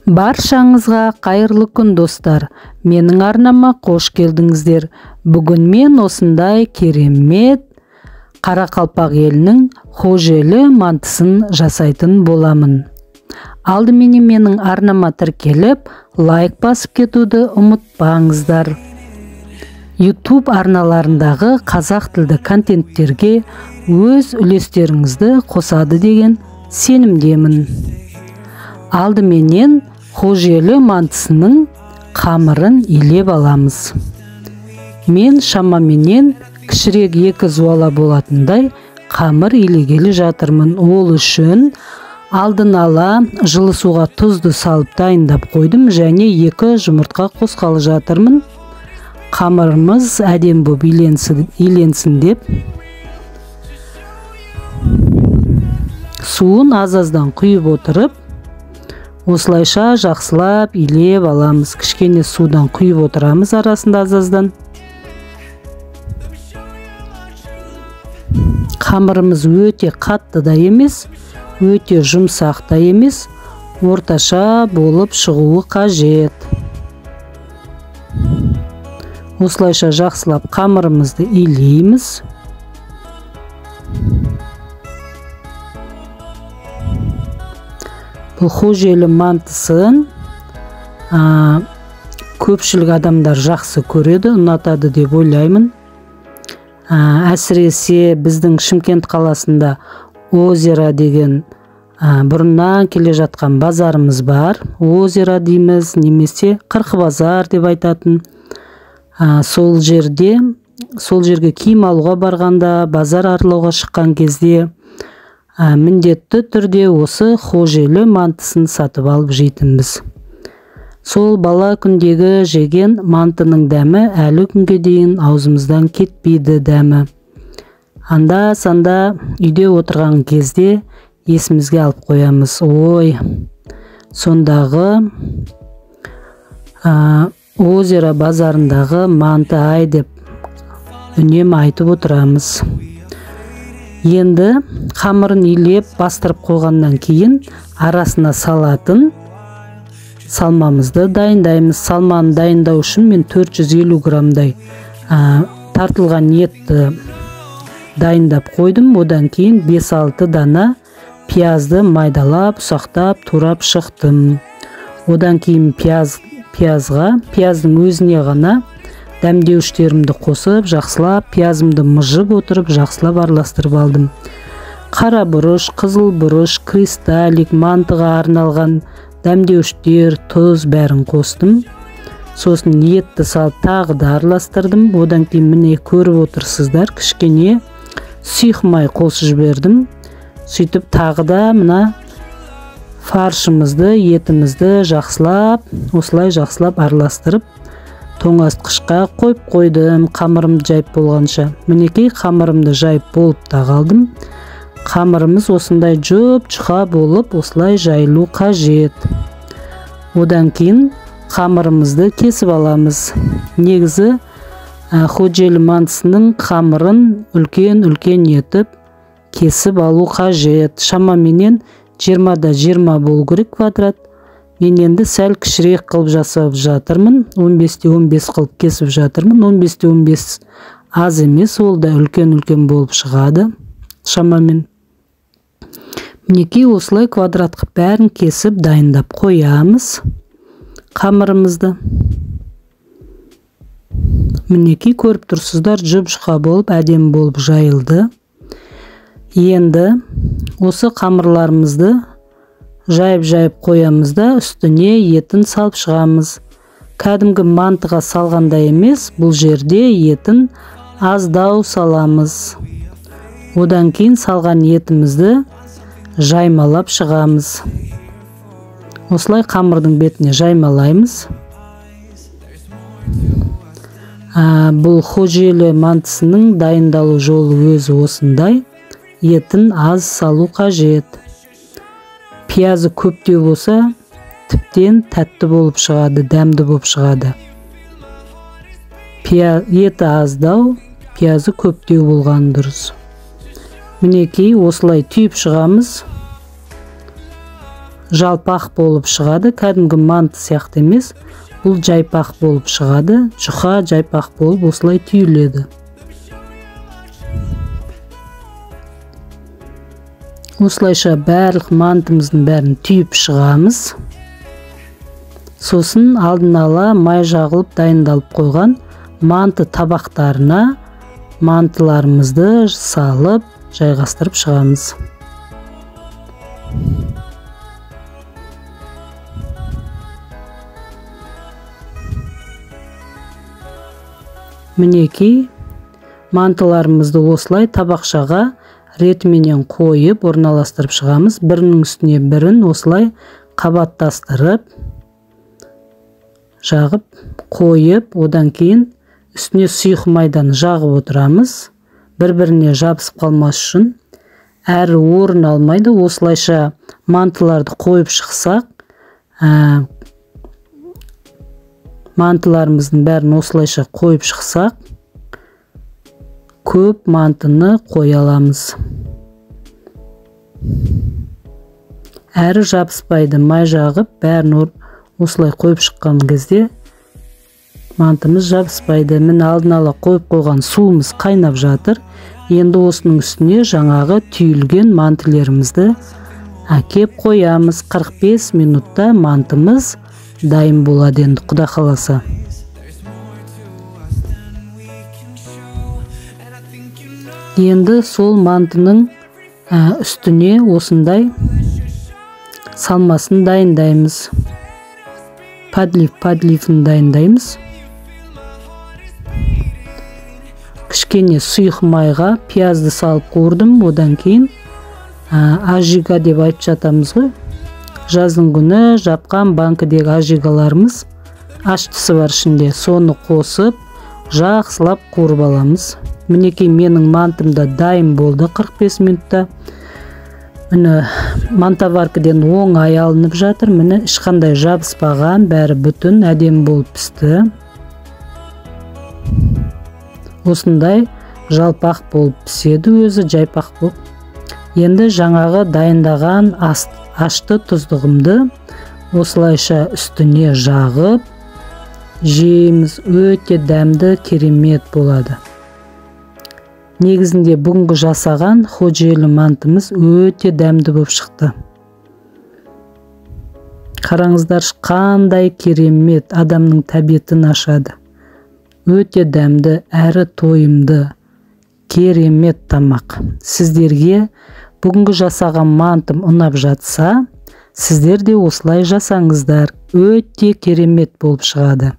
Баршаңызға қайырлы күн, достар. Менің арнама қош келдіңіздер. Бүгін мен осындай керемет Қарақалпақ елінің Хожелі мантысын жасайтын боламын. Алдыменен менің арнама тіркеліп, лайк басып кетуді ұмытпаңыздар. YouTube арналарындағы қазақ тілді контенттерге өз үлестеріңізді қосады деген сенімдемін. Алдыменен Хожелі мантысының қамырын илеп аламыз. Мен шамаменен кішірек 2 зуала болатындай қамыр илегелі жатырмын. Ол үшін алдын ала жылы суға тұзды салып дайындап қойдым және 2 жұмыртқа қосқалы жатырмын. Қамырымыз әдемі боп иленсін деп. Суын аз-аздан құйып отырып, осылайша жақсылап илеп аламыз. Кішкене судан құйып отырамыз арасында аз-аздан. Қамырымыз өте қатты да емес, өте жұмсақ та емес, орташа болып шығуы қажет. Осылайша жақсылап қамырымызды илейміз. Бұл Хожелі мантысын көпшілік адамдар жақсы көреді, ұнатады деп ойлаймын. Әсіресе біздің Шымкент қаласында Озера деген бұрыннан келе жатқан базарымыз бар. Озера дейміз, немесе Қырқы базар деп айтатын. Сол жерге киім алуға барғанда, базар аралауға шыққан кезде міндетті түрде осы Хожелі мантысын сатып алып жейтінбіз. Сол бала күндегі жеген мантының дәмі әлі күнге дейін аузымыздан кетпейді дәмі. Анда-санда үйде отырған кезде есімізге алып қоямыз. Ой, сондағы Озера базарындағы манты ай деп үнемі айтып отырамыз. Енді қамырын илеп бастырып қойғаннан кейін арасына салатын салмамызды дайындаймыз. Салманы дайындау үшін мен 450 граммдай тартылған етті дайындап қойдым. Одан кейін 5-6 дана пиязды майдалап, ұсақтап, турап шықтым. Одан кейін пияздың өзіне ғана дәмдеуіштерімді қосып, жақсылап пиязымды мыжып отырып, жақсылап араластырып алдым. Қара бұрыш, қызыл бұрыш, кристаллик, мантыға арналған дәмдеуіштер, тұз бәрін қостым. Сосын етті салып тағы да араластырдым. Одан кейін міне көріп отырсыздар, кішкене сұйық май қосып жібердім. Сөйтіп тағы да мына фаршымызды, етімізді жақсылап, осылай жақсылап араластырып, тоңазытқышқа қойып қойдым, қамырымды жайып болғанша. Мінекей қамырымды жайып болып та қалдым. Қамырымыз осындай жұп-жұқа болып, осылай жайылу қажет. Одан кейін қамырымызды кесіп аламыз. Негізі Хожелі мантысының қамырын үлкен-үлкен етіп кесіп алу қажет. Шамаменен 20-20 болу керек квадрат. Мен енді сәл кішірек қылып жасап жатырмын. 15-15 қылып кесіп жатырмын. 15-15 аз емес, ол да үлкен-үлкен болып шығады шамамен. Мінекей осылай квадрат қылып бәрін кесіп дайындап қоямыз қамырымызды. Мінекей көріп тұрсыздар, жұп-жұқа болып, әдемі болып жайылды. Енді осы қамырларымызды жайып-жайып қоямыз да үстіне етін салып шығамыз. Кәдімгі мантыға салғандай емес, бұл жерде етін аздау саламыз. Одан кейін салған етімізді жаймалап шығамыз. Осылай қамырдың бетіне жаймалаймыз. Бұл Хожелі мантысының дайындалу жолы өзі осындай. Етін аз салу қажет. Пиязы көптеу болса, тіптен тәтті болып шығады, дәмді болып шығады. Еті аздау, пиязы көптеу болған дұрыс. Мінекей осылай түйіп шығамыз. Жалпақ болып шығады, кәдімгі манты сияқты емес, бұл жайпақ болып шығады, жұқа жайпақ болып осылай түйіледі. Осылайша барлық мантымыздың бәрін түйіп шығамыз. Сосын алдын ала май жағылып дайындалып қойған манты табақтарына мантыларымызды салып жайғастырып шығамыз. Мінекей, мантыларымызды осылай табақшаға ретіменен қойып орналастырып шығамыз. Бірінің үстіне бірін осылай қабаттастырып жағып қойып, одан кейін үстіне сұйық майдан жағып отырамыз. Бір-біріне жабысып қалмас үшін, әрі орын алмайды. Осылайша мантыларды қойып шықсақ, мантыларымыздың бәрін осылайша қойып шықсақ, көп мантыны қоя аламыз. Әрі жабыспайды, май жағып бәрін осылай қойып шыққан кезде мантымыз жабыспайды. Міне алдын ала қойып қойған суымыз қайнап жатыр. Енді осының үстіне жаңағы түйілген мантылерімізді әкеп қоямыз. 45 минутта мантымыз дайын болады енді, құда қаласа. Енді сол мантының үстіне осындай салмасын дайындаймыз. Подлив дайындаймыз. Кішкене сұйық майға пиязды салып қуырдым. Одан кейін ажига деп айтып жатамыз ғой. Жаздың күні жапқан банкідегі ажигаларымыз, аштысы бар ішінде, соны қосып жақсылап қуырып аламыз. Мінекей менің мантым да дайын болды 45 минутта. Міне мантоваркіден оңай алынып жатыр. Міне ешқандай жабыспаған, бәрі бүтін, әдемі болып пісті. Осындай жалпақ болып піседі өзі, жайпақ болып. Енді жаңағы дайындаған ашты тұздығымды осылайша үстіне жағып жейміз. Өте дәмді, керемет болады. Негізінде бүгінгі жасаған Ходжели мантымыз өте дәмді болып шықты. Қараңыздаршы, қандай керемет, адамның тәбетін ашады. Өте дәмді, әрі тойымды, керемет тамақ. Сіздерге бүгінгі жасаған мантым ұнап жатса, сіздер де осылай жасаңыздар. Өте керемет болып шығады.